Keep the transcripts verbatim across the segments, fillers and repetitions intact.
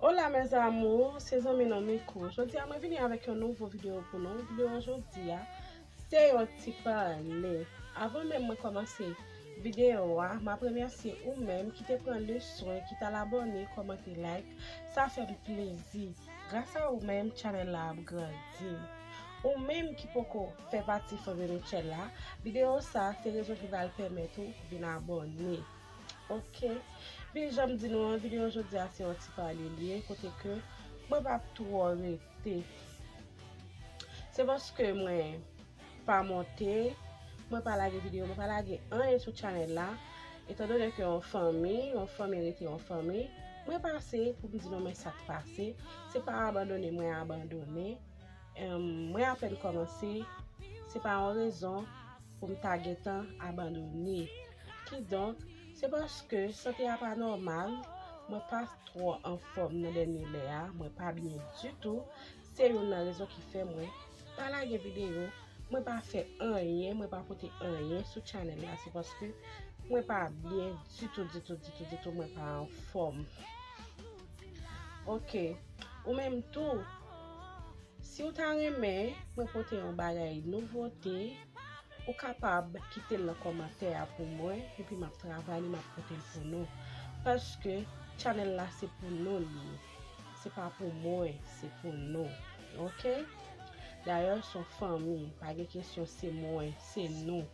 Hola mes amours, se zanmi nou Miko. Jodi a mwen vini avèk yon nouvo videyo pou nou. Videyo jodi a, se yon ti pale. Avan menm mwen kòmanse videyo a, m ap remèsye ou menm ki te pran le swen, ki t al abòne, kòmante, like. Sa fè m plezi. Gras a ou menm, chanèl la ap grandi. Ou menm ki poko fè pati fanmi Mitchell la, videyo sa se rezon ki pral pèmèt ou vin abòne. Ok. Pi jan m di nou an, videyo jodi a se yon ti pale li ye, kote ke mwen p ap twò rete. Se paske mwen pa monte, mwen pa lage videyo, mwen pa lage anyen sou chanèl la. Etan done ke yon fanmi, yon fanmi rete yon fanmi, mwen pase pou m di nou men sa k pase. Se pa abandone mwen abandone. Em, mwen apèn kòmanse, se pa yon rezon pou m ta gentan abandone. Kidonk, se paske sante a pa nòmal, mwen pa twò anfòm nan dènye lè a, mwen pa byen ditou. Se youn nan rezon ki fè mwen pa lage videyo, mwen pa fè anyen, mwen pa pote anyen sou chanèl la, se paske mwen pa byen ditou, ditou, ditou, ditou, mwen pa anfòm. Ok, ou menm tou, si w ta renmen mwen pote yon bagay nouvote, ou kapab kite l nan kòmantè a pou mwen, epi m ap travay li, m ap pote l pou nou. Paske chanèl la se pou nou li ye. Se pa pou mwen, se pou nou. Ok? Dayè, se yon fanmi. Pa gen kesyon se mwen, se nou.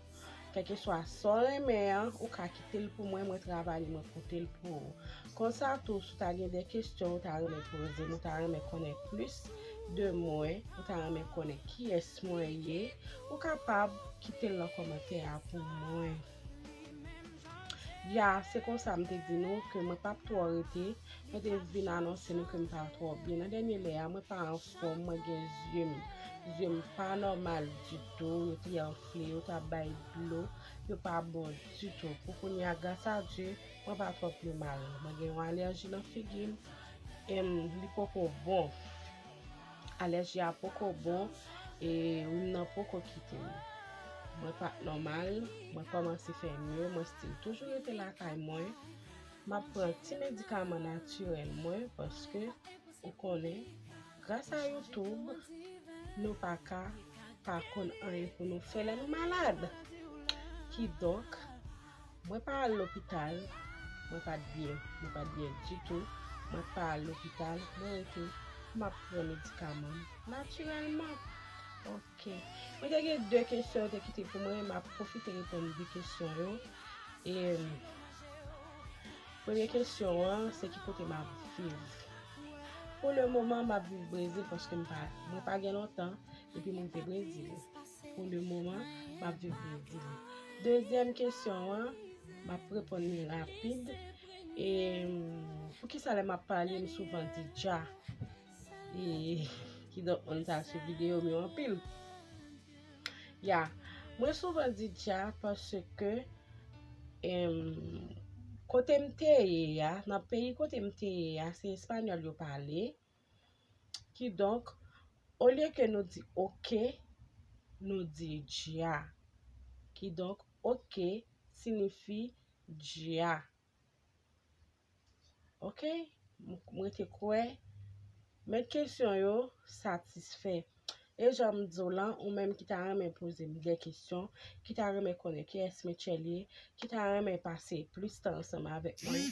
Kèlkeswa sa w renmen an, ou ka kite l pou mwen, mwen travay li, mwen pote l pou ou. Konsa tou, si w ta gen de kesyon ou ta renmen poze m, ou ta renmen konnen plis de mwen, ou ta renmen konnen kiyès mwen ye, ou kapab kite l nan kòmantè a pou mwen. Ya, se konsa m te di nou ke mwen p ap twò rete. Mwen te vin anonse nou ke m pa twò byen. Nan dènye lè a, mwen pa anfòm, mwen gen zye m. Zye m pa nòmal ditou, yo te anfle, yo t ap bay dlo, yo pa bon ditou. Pou kounye a, gras a Dye, mwen pa twò pi mal. Mwen gen yon alèji nan figi m, em, li poko bon. Alèji a poko bon, e rim nan poko kite m. Mwen pa t nòmal, mwen kòmanse fè mye, mwen still toujou rete lakay mwen. M ap pran ti medikaman natirèl mwen, paske ou konnen, gras a YouTube, nou pa ka pa konn anyen pou nou fè lè nou malad. Kidonk, mwen pa al lopital, mwen pa t byen, mwen pa t byen ditou, mwen pa al lopital, mwen rete, m ap pran medikaman m natirèlman. Ok. Mwen te gen de kesyon yo te kite pou mwen, m ap pwofite reponn de kesyon yo. E, premye kesyon an, se ki kote m ap viv. Pou le moman, m ap viv Brezil paske m pa, mwen pa gen lontan depi m rive Brezil. Pou le moman, m ap viv Brezil. Dezyèm kesyon an, m ap reponn li rapid. E, poukisa lè m ap pale, m souvan di dja? E, kidonk, moun sa sou videyo m yo anpil. Ya, mwen souvan di dja paske, em, kote m te ye a, nan peyi kote m te ye a, se espanyòl yo pale. Kidonk, olye ke nou di oke, nou di dja. Kidonk, oke siyifi dja. Ok? M, mwen te kwè men kesyon yo satisfè. E jan m di w lan, ou menm ki ta renmen poze m de kesyon, ki ta renmen konnen kiyès Mitchell ye, ki ta renmen pase plis tan ansanm avèk mwen,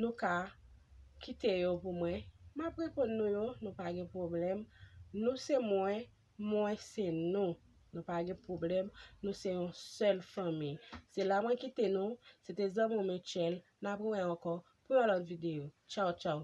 nou ka kite yo pou mwen. M ap reponn nou yo, nou pa gen pwoblèm. Nou se mwen, mwen se nou. Nou pa gen pwoblèm, nou se yon sèl fanmi. Se la mwen kite nou, se te zanmi w Mitchell, n ap wè ankò pou yon lòt videyo. Tchaw, tchaw.